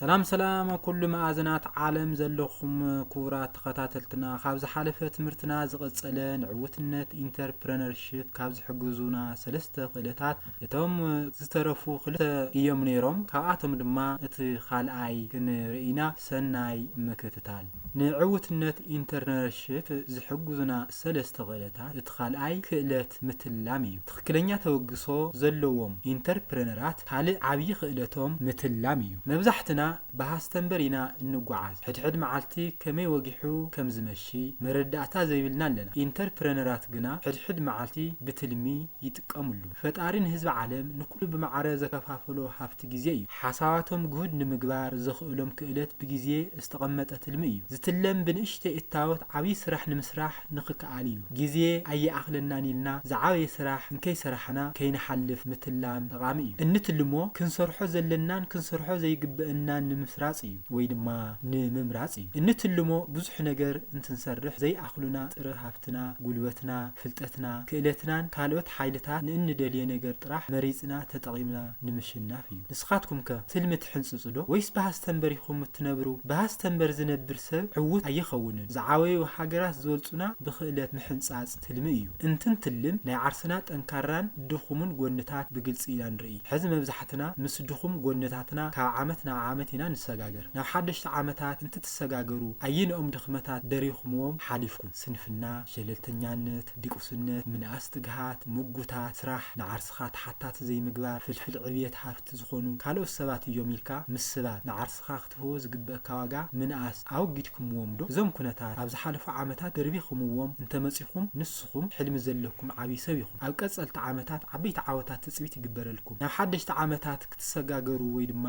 ሰላም ሰላም ኩሉ መኣዝናት ዓለም ዘለኹም ክቡራት ተኸታተልትና፣ ካብ ዝሓለፈ ትምህርትና ዝቐጸለ ንዕውትነት ኢንተርፕረነርሺፕ ካብ ዝሕግዙና ሰለስተ ክእለታት እቶም ዝተረፉ ክልተ እዮም ነይሮም። ካብኣቶም ድማ እቲ ካልኣይ ክንርኢ ኢና። ሰናይ ምክትታል። ንዕውትነት ኢንተርፕረነርሺፕ ዝሕግዙና ሰለስተ ክእለታት፣ እቲ ካልኣይ ክእለት ምትላም እዩ። ትኽክለኛ ተበግሶ ዘለዎም ኢንተርፕረነራት ካልእ ዓብዪ ክእለቶም ምትላም እዩ። መብዛሕትና ብሃስተምበር ኢና እንጓዓዝ። ሕድሕድ መዓልቲ ከመይ ወጊሑ ከም ዝመሺ መረዳእታ ዘይብልና ኣለና። ኢንተርፕረነራት ግና ሕድሕድ መዓልቲ ብትልሚ ይጥቀምሉ። ፈጣሪ ንህዝቢ ዓለም ንኩሉ ብማዕረ ዘከፋፈሎ ሃፍቲ ግዜ እዩ። ሓሳባቶም ግሁድ ንምግባር ዘኽእሎም ክእለት ብግዜ ዝተቐመጠ ትልሚ እዩ። ዝትለም ብንእሽተይ እታወት ዓብዪ ስራሕ ንምስራሕ ንኽከኣል እዩ። ግዜ ኣየኣኽለናን ኢልና ዝዓበየ ስራሕ እንከይሰራሕና ከይንሓልፍ ምትላም ጠቓሚ እዩ። እንትልሞ ክንሰርሖ ዘለናን ክንሰርሖ ዘይግበአናን ንምስራጽ እዩ ወይ ድማ ንምምራጽ እዩ። እንትልሞ ብዙሕ ነገር እንትንሰርሕ ዘይኣኽሉና ጥረ ሃፍትና፣ ጉልበትና፣ ፍልጠትና፣ ክእለትናን ካልኦት ሓይልታት ንእንደልየ ነገር ጥራሕ መሪጽና ተጠቒምና ንምሽናፍ እዩ። ንስኻትኩም ከ ትልሚ ትሕንጽጹ ዶ? ወይስ ብሃስተምበር ኢኹም እትነብሩ? ብሃስተምበር ዝነብር ሰብ ዕዉት ኣይኸውንን። ዝዓበዩ ሃገራት ዝበልጹና ብክእለት ምሕንጻጽ ትልሚ እዩ። እንትንትልም ናይ ዓርስና ጠንካራን ድኹምን ጎንታት ብግልጺ ኢና ንርኢ። ሕዚ መብዛሕትና ምስ ድኹም ጎንታትና ካብ ዓመት ናብ ዓመት ኢና ንሰጋገር። ናብ ሓደሽቲ ዓመታት እንትትሰጋገሩ ኣየንኦም ድኽመታት ደሪኹምዎም ሓሊፍኩም? ስንፍና፣ ሸለልተኛነት፣ ድቁስነት፣ ምንኣስ ትግሃት፣ ምጉታት፣ ስራሕ፣ ንዓርስኻ ተሓታቲ ዘይምግባር፣ ፍልፍል ዕብየት ሃፍቲ ዝኾኑ ካልኦት ሰባት እዮም ኢልካ ምስባብ፣ ንዓርስኻ ክትህቦ ዝግበእካ ዋጋ ምንኣስ ኣወጊድኩምዎም ዶ? እዞም ኩነታት ኣብ ዝሓለፉ ዓመታት ደርቢኹምዎም እንተመጺኹም፣ ንስኹም ሕልሚ ዘለኩም ዓብዪ ሰብ ኢኹም። ኣብ ቀጸልቲ ዓመታት ዓበይቲ ዓወታት ትጽቢት ይግበረልኩም። ናብ ሓደሽቲ ዓመታት ክትሰጋገሩ ወይ ድማ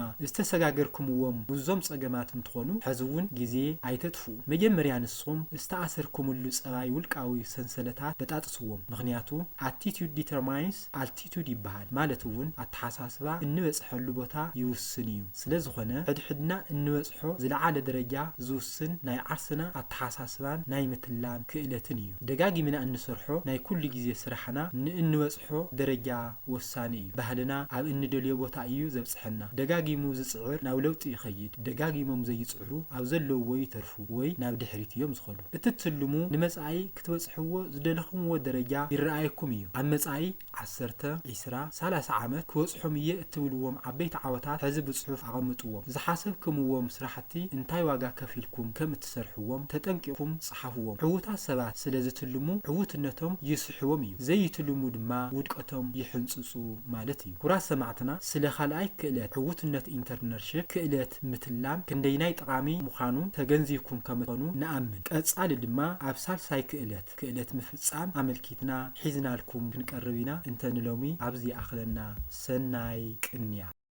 ዝተሰጋገርኩምዎም ብዙም ጸገማት እንትኾኑ፣ ሕዚ እውን ግዜ ኣይተጥፍኡ። መጀመርያ ንስኹም ዝተኣሰርኩምሉ ጸባይ ውልቃዊ ሰንሰለታት በጣጥስዎም። ምኽንያቱ attitude determines altitude ይበሃል። ማለት እውን ኣተሓሳስባ እንበጽሐሉ ቦታ ይውስን እዩ። ስለ ዝኾነ ሕድሕድና እንበጽሖ ዝለዓለ ደረጃ ዝውስን ናይ ዓርስና ኣተሓሳስባን ናይ ምትላም ክእለትን እዩ። ደጋጊምና እንሰርሖ ናይ ኩሉ ግዜ ስራሕና ንእንበጽሖ ደረጃ ወሳኒ እዩ። ባህልና ኣብ እንደልዮ ቦታ እዩ ዘብጽሐና። ደጋጊሙ ዝጽዕር ናብ ለውጢ ይኸይድ። ደጋጊሞም ዘይጽዕሩ ኣብ ዘለውዎ ይተርፉ ወይ ናብ ድሕሪት እዮም ዝኸዱ። እትትልሙ ንመጻኢ ክትበጽሕዎ ዝደለኹምዎ ደረጃ ይረኣየኩም እዩ። ኣብ መጻኢ ዓሰርተ፣ ዒስራ፣ ሰላሳ ዓመት ክበጽሖም እየ እትብልዎም ዓበይቲ ዓወታት ሕዚ ብጽሑፍ ኣቐምጥዎም። ዝሓሰብክምዎም ስራሕቲ እንታይ ዋጋ ከፊልኩም ከም እትሰርሕዎም ተጠንቂቕኩም ጸሓፍዎም። ዕዉታት ሰባት ስለ ዝትልሙ ዕዉትነቶም ይስሕዎም እዩ። ዘይትልሙ ድማ ውድቀቶም ይሕንጽጹ ማለት እዩ። ክቡራት ሰማዕትና፣ ስለ ካልኣይ ክእለት ዕዉትነት ኢንተርፕረነርሺፕ ክእለት ምትላም ክንደይናይ ጠቓሚ ምዃኑ ተገንዚብኩም ከም ትኾኑ ንኣምን። ቀጻሊ ድማ ኣብ ሳልሳይ ክእለት፣ ክእለት ምፍጻም ኣመልኪትና ሒዝናልኩም ክንቀርብ ኢና። እንተ ንሎሚ ኣብዚ ይኣኽለና። ሰናይ ቅንያት።